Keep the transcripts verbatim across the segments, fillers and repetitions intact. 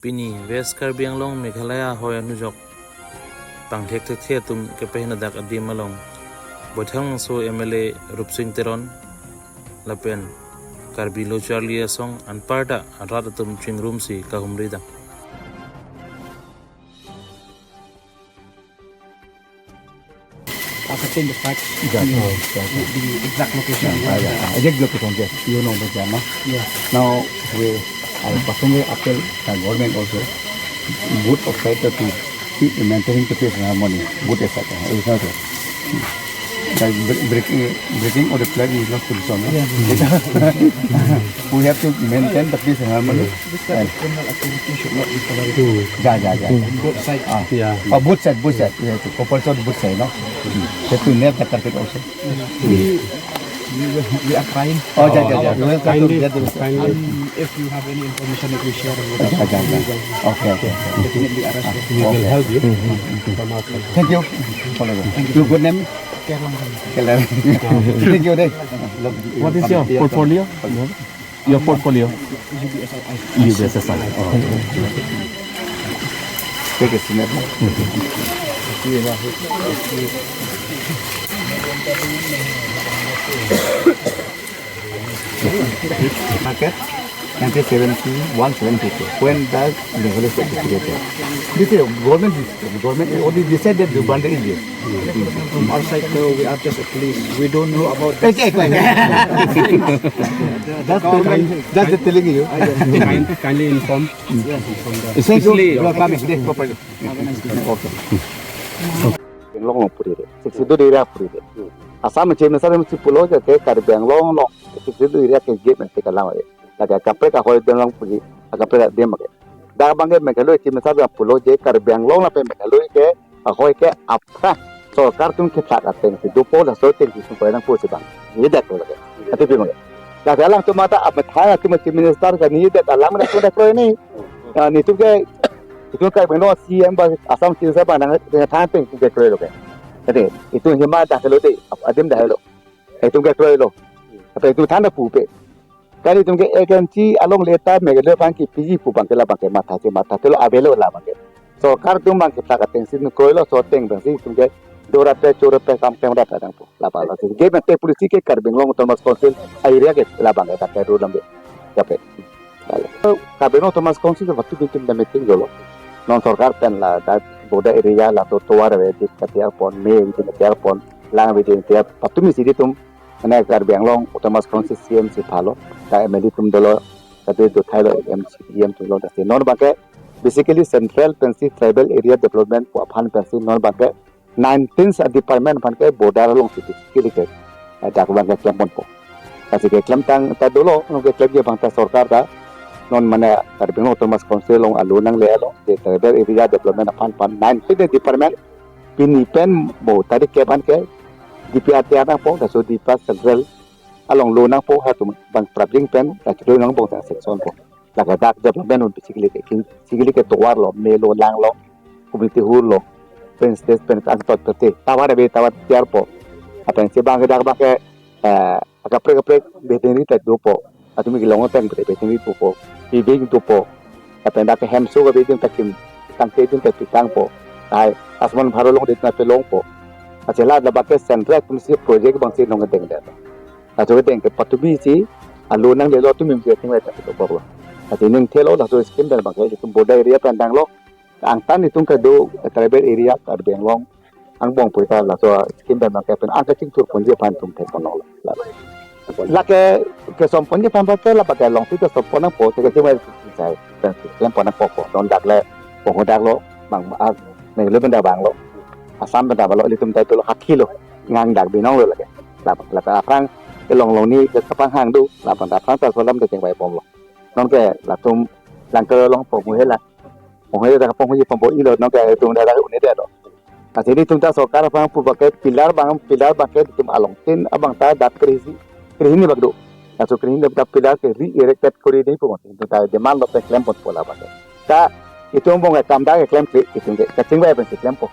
Pini West Karbi Anglong Meghalaya ahoi anujok pangthek thekthe atum kepahingno dak adim along Boithang Langso M L A Rupsing Teron lapen Karbi Lo Charli Asong anparta arat atum chingrumsi kahumri dam. Ascertain the fact, yeah, the, oh, yeah, the exact location. Yeah, yeah, yeah. Exact location, yes. You know the jama. Yeah. Now, we, I personally appeal the government also, both of side to keep maintaining the peace and harmony, both side. It's not a, like, bre-, breaking, breaking of the flag is not solution, no? Yeah. We have to maintain the peace and harmony. This type of criminal activity should not be tolerated. Yeah, yeah, yeah. Both sides. Ah. Yeah. Oh, both side, both side. We have to compulsory both side, no? Have to net the carpet also. We, we, we are trying. Oh, yeah, yeah, yeah. We will try to get the kindly. And if you have any information that we share with us, yeah, yeah, yeah, we will, okay, okay, definitely arrest you. We will help you from our side. Thank you. Thank you. Your good name? Kerlang. Kerlang. Thank you, deh. What is your portfolio? Your portfolio? U B S S I. U B S S I. Oh. Take a snap. Market, nineteen seventy-one seventy-two. When the Meghalaya state was created. This is government, this government already decided the boundary is this. From our side, though, we are just a police. We don't know about this. Exactly. That's the, that's the telling you. Kind-, kindly inform. Yes, inform the. Especially you are coming. Yes, properly. Have a nice day. Okay. Anglong along puri de. Sixth Schedule area puri de. Assam Chief Minister si pulo ke, ke Karbi Anglong along Sixth Schedule area ke gate mate kalang de. Lake kaprek ahoi adim along puri, kaprek adim ke. Dak abang ke Meghalaya Chief Minister abang pulo je Karbi Anglong lapen Meghalaya ke ahoi ke aphrang sorkar atum kephlak atengsi dopo, laso atengsi sumpai nangpo si bang. Ni dak lo lake. Ati pi bang. Dak alangtum mata amethang atum Chief Minister ke ni dak alam dak dak lo ni. Ah, netum ke, netum ke beno C M ba Assam Chief Minister ba nang than atengsi dak lo ke. Ati, netum hima dak lo de, adim dak lo. Netum ke lo. Apa netum than pupe. Kali netum ke agency along leta Meghalaya aphan kepiji pu abang ke labang ke matha si matha telo avelo labang ke. Sorkar atum abang kephlak atengsi nangkroilo, laso ateng abangsi netum ke dorat pe choro pe kam klem rat adang pu. Labang labangsi. Gate mate policy ke Karbi Anglong Autonomous Council a-area ke labang ke dak ke rule lam de. Kape. Karbi Anglong Autonomous Council ke waktu pintu da meeting dolo. Non sorkar pen ladak border area latum tovar ave di katiar pon, me di katiar pon, lang ave di katiar, patumi si netum, mane Karbi Anglong Autonomous Council C M si phalo, ta M L A atum dolo, ta do thailo M C, E M atum dolo, ta si non abang ke, basically central pensi tribal area development pu aphan pensi non abang ke, nineteen department aphan ke border along si kili ke, eh, dak abang ke klem ponpo. Lasi keklem tang ta dolo, non keklem ke abang ta sorkar ta, non mane Karbi Anglong Autonomous Council along alo nangle along, je tribal area development aphan aphan nineteen department, pini pen bo tarik ke aphan ke, D P R tiar nangpo, laso D P R central along lo nangpo, halatum abang prapjin pen, lake lo nang bong sang section po. Lake dak development un basically ke kin, basically ke tovar lo, me lo, lang lo, community hall lo, pen stage pen kan tot pete, tovar ave, tovar tiar po. Apa yang si abang ke dak abang ke, eh, kaprek kaprek veterinary ta dopo. Latum kelong pen veterinary dopo. Piving dopo. Apa yang dak hemso ke veterinary ta kim, tangte din ta pitang po. Hai, asman bharo long din ta pelong po. Acela la abang ke central atum si project abangsi nong deng deng. Laso deng ke patumi si, alo nanglelo atum mim si ating wai ta to boklo. Ati ning thelo laso scheme pen abang ke itum border area pen danglo. Angtan itum kedo tribal area Karbi Anglong angbong pu ta laso scheme pen abang ke pen angka chingthur ponji aphan itum thek ponlo. Lake kesom ponji aphan abang ke labang ke alongsi kesom pon nangpo, te ke chimai sai, pen klem pon nangpo po. Non dak le, pon dak lo, bang, ah, Meghalaya pen dak bang lo. Assam pen dak bang lo, ilitum ta dolo hakhi lo. Ngang dak binong lo lake. Lap, lap aphrang kelong long ni ke kapanghang do, lap aphrang ta solam de chingvai bomlo. Non ke latum lang kelong po muhe la. Muhe dak pong muhe pong bo ilo, non ke itum dak dak unit de lo. Lasi netum ta sorkar aphan pu abang ke pillar abang, pillar abang ke itum along tin abang ta dak krehini, krehini bak do. Laso krehini dak pillar ke re-erected kori di pu itum ta demand lo pen klem ponpo labang ke. Ta itum bong ke kam dak ke klem kri, itum ke kachingvai pensi klempo.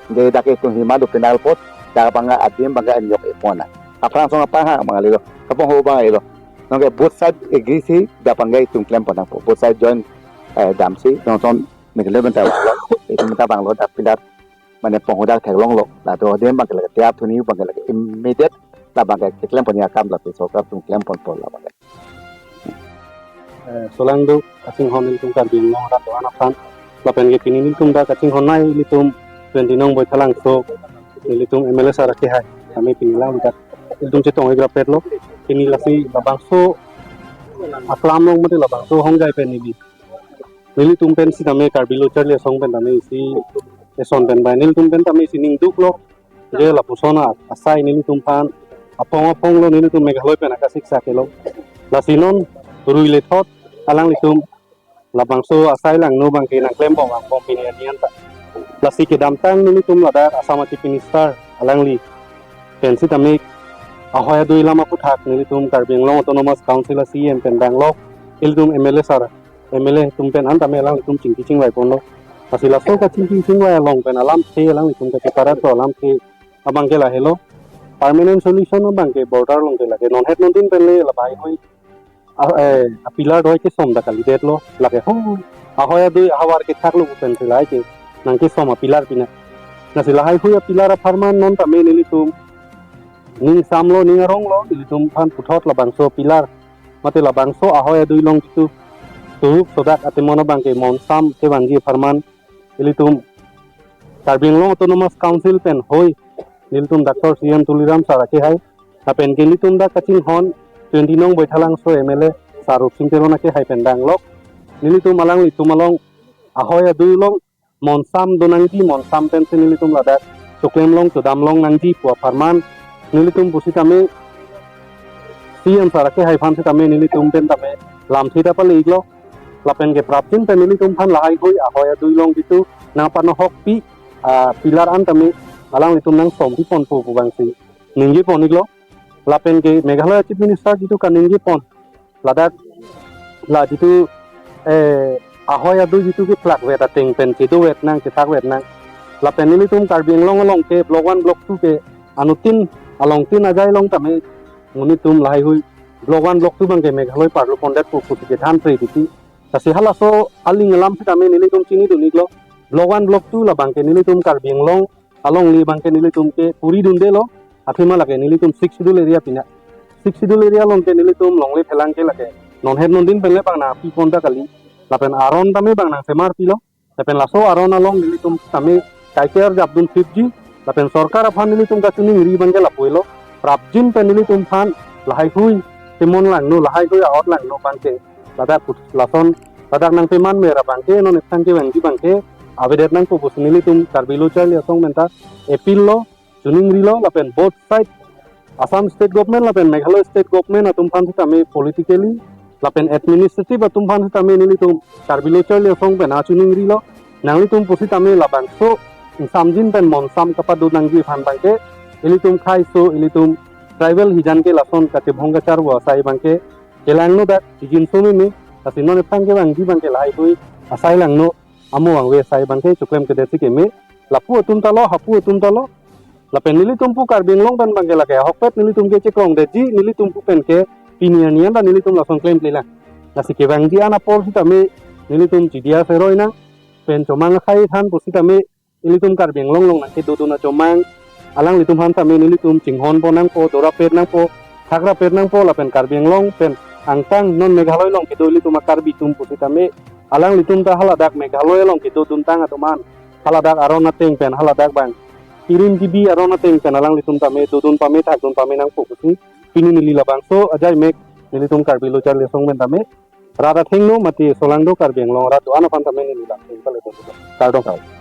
De dak itum hima do penal pot, dak abang adim abang anyok ipona. Aphrang song aphrang ha abang lelo. Kapong ho abang lelo. Non ke both side agree si dak abang ke itum klem pon nangpo. Both side join eh, damsi, johnson Meghalaya benta banglo, itu benta banglo dak pilar mane ponghodak theklonglo, lato dem bangke lake tiap thuni bangke lake immediate labangke keklem pon akam lake sorkar atum klem ponpo labangke. Eh, solang do kachinghon nelitum Karbi Anglong arat do-an aphan. Lapen ke pini nelitum dak kachinghon nai nelitum twenty nong Baithalangso nelitum M L A sir akehai. Kami pini lang dak nelitum chetong igrapet lo. Pini lasi labangso aklam along mate labangso hongjai pen neli. Nelitum pen sitame Karbi Lo Charli Asong pen tame isi eson pen bai nelitum pen tame isi ningduk lo. Je lapuson a-, asai nelitum aphan apong apong lo nelitum Meghalaya pen akasiksak ke lo. Lasi non rui lethot alanglitum labangso asai langno bangke nangklem bom angbong pini anian ta. Lasi kedamtang nelitum ladak Assam a Chief Minister alangli pen sitame ahoi adui lam aputhak nelitum Karbi Anglong Autonomous Council a C E M pen danglok ilitum M L A sir M L A atum pen an tame alanglitum chingki chingvai ponlo. Lasi laso kachingki chingvai along pen alamthe alanglitum kacheparat alamthe abangke lahelo. Permanent solution abangke border along ke lake non het non din pen le lahaihui a, eh, a pillar doi kesom dak kalidetlo lake ho. Ahoi adui ahavar kethak lo pen si lahai ke nangkesom a pillar pina. Lasi lahaihui a pillar apharman non tame nelitum ning samlo ning aronglo nelitum aphan puthot labangso pillar mate labangso ahoi adui along jitu turup sodak atemon abangke monsam kevangji apharman ilitum Karbi Anglong Autonomous Council pen hoi nelitum Doctor C N Tuliram sir akehai lapen ke nelitum dak kachinghon twenty nong Baithalangso M L A sir Rupsing Teron akehai pen danglok nelitum alanglitum along ahoi adui along monsam donangji, monsam pensi nelitum ladak choklem long chodam long nangji pu apharman nelitum pusitame C M sir akehai aphan sitame nelitum pen tame lamthe ta pale iklo. Lapen ke prapjin pen nelitum aphan lahaihui ahoi adui along jitu nangpanohokpi a pillar an tame alanglitum nangsom pi ponpo pu bangsi ningje pon iklo. Lapen ke Meghalaya Chief Minister jitu kaningje pon ladak la jitu, eh, ahoi adui jitu kephlak vet ateng pen kedo vet nang kethak vet nang. Lapen nelitum Karbi Anglong along ke block one block two ke anuttin along tin ajai along tame nelitum lahaihui block one block two bangke Meghalaya parlo pondet pu pusi kethan pre titi. Lasi halaso aling alam sitame nelitum chinidun iklo. Block one block two labangke nelitum Karbi Anglong along le bangke nelitum ke puri dundelo. Athema lake nelitum Sixth Schedule area pina. Sixth Schedule area along ke nelitum longle phelang ke lake non het non din pen le bang nangpi pon ta kali. Lapen aron tame bang nangsemar pilo. Lapen laso aron along nelitum tame kaike arjapdun phipji. Lapen sorkar aphan nelitum kachiningri bangke lapuilo. Prapjin pen nelitum aphan lahaihui temon langno lahaihui aot langno bangke ladak put-, lason ladak nangpeman mera bangke non epsang kevangji bangke avedet nangpo pusi nelitum Karbi Lo Charli Asong pen ta appeal lo, chiningrilo lapen both side Assam State Government lapen Meghalaya State Government atum aphan sitame politically lapen administrative atum aphan sitame nelitum Karbi Lo Charli Asong pen achiningrilo. Nanglitum pusitame labangso ingsamjin pen monsam kapado nangji aphan bangke ilitum khaiso ilitum tribal hijan ke lason kachebhong kacharvo asai bangke kelangno dak chijinso meme. Lasi non epsang kevangji bangke lahaihui asai langno amo vangve asai bangke choklem kedetsi keme. Lapu atum ta lo, hapu atum ta lo. Lapen nelitum pu Karbi Anglong pen bangke lake ahokpet nelitum ke chekrong detji nelitum pu pen ke pini anian ta nelitum lason klemkle lang. Lasi kevangji an apor sitame nelitum chidia seroi nang pen chomang akhai than pusitame nelitum Karbi Anglong along nangkedodun achomang alanglitum aphan tame nelitum chinghon pon nangpo, dorapet nangpo, thakrapet nangpo lapen Karbi Anglong pen angtang non Meghalaya along kedo ilitum a Karbi atum pusitame alanglitum ta haladak Meghalaya along kedodun tang atum an haladak aron ateng pen haladak bang kirim kibi aron ateng pen alanglitum tame dodun pame thakdun pame nangpo pusi pini neli labangso ajai mek nelitum Karbi Lo Charli Asong pen tame rat athengno mate solang do Karbi Anglong rat do-an aphan tame neli lamthe pale do. Kardom.